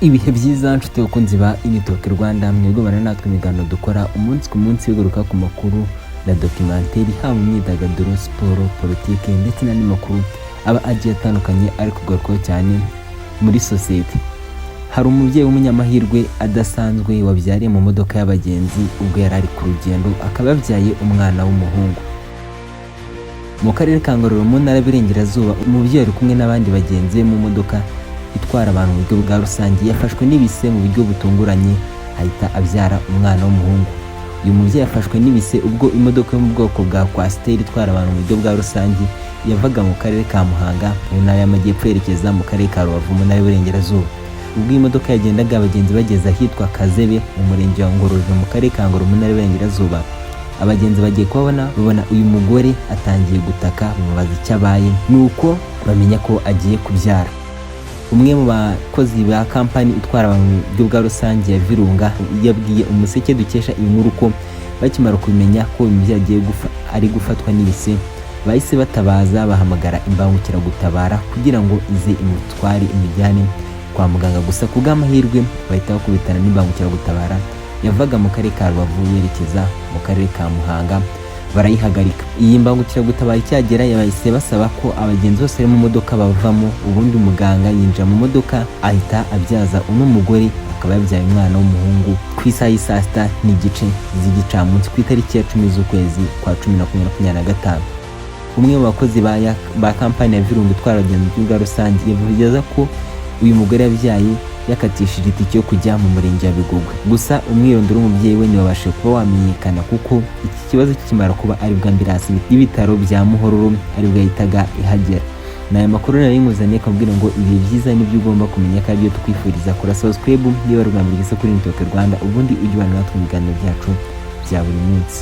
Ibihe byiza, nshuti bakunzi ba Initoke Rwanda, mwebwe bana natwe ibiganiro dukora umunsi ku munsi bigaruka ku makuru na documentary, haba mu myidagaduro, siporo, politike ndetse n'andi makuru aba agiye atandukanye ari kugarukwaho cyane muri sosiyete. Hari umubyeyi w'umunyamahirwe adasanzwe wabyariye mu modoka y'abagenzi ubwo yari ari ku rugendo, akaba yabyaye umwana w'umuhungu. Mu karere ka Ngororero, mu ntara y'Iburengerazuba, umubyeyi ari kumwe n'abandi bagenzi be mu modoka itwara abantu mu buryo bwa rusange yafashwe n'ibise mu buryo butunguranye, ahita abyara umwana w'umuhungu. Uyu mubyeyi yafashwe n'ibise ubwo imodoka yo mu bwoko bwa coaster itwara abantu mu buryo bwa rusange yavaga mu karere ka Muhanga mu ntara y'Amajyepfo yerekeza mu karere ka Rubavu mu ntara y'Iburengerazuba. Ubwo iyi modoka yagendaga, abagenzi bageze ahitwa Kazebe mu murenge wa Ngororero mu karere ka Ngororero mu ntara y'Iburengerazuba, abagenzi bagiye kubabona babona uyu mugore atangiye gutaka, bamubaza icyo abaye, nuko bamenya ko agiye kubyara. Umwe mu bakozi ba kampani itwara abantu mu buryo bwa rusange ya Virunga yabwiye Umuseke dukesha iyi nkuru ko bakimara kumenya ko uyu mubyeyi agiye ari gufatwa n'ibise, bahise batabaza, bahamagara imbangukiragutabara kugira ngo ize imutware imujyane kwa muganga. Gusa ku bw'amahirwe bahita bakubitana n'imbangukiragutabara yavaga mu karere ka Rubavu yerekeza mu karere ka Muhanga, barayihagarika. Iyi mbangukiragutabara icyagera yabahise basaba ko abagenzi bose bari mu modoka bavamo, ubundi umuganga yinjira mu modoka ahita abyaza uno mugore, akaba yabyaye umwana w'umuhungu ku isaha y'i saa 6:30 z'igicamunsi ku itariki ya 10 z'ukwezi kwa 11 2025. Umwe mu bakozi ba kampani ya Virunga itwara abagenzi mu buryo bwa rusange yavuze ko uyu mugore yabyaye yakatishije itike yo kujya mu murenge wa Bigogwe, gusa umwirondoro w'umubyeyi we ntiwabashije kuba wamenyekana, kuko iki kibazo kikimara kuba aribwo ambulance y'ibitaro bya Muhororo aribwo yahitaga ihagera. Ni aya makuru nari nkuzaniye, akabwira ngo ibihe byiza nibyo ugomba kumenya ko aribyo tukwifuriza. Kora subscribe niba ari ubwa mbere ugeze kuri Nitoke Rwanda, ubundi ujye ubana natwe mu biganiro byacu bya buri munsi.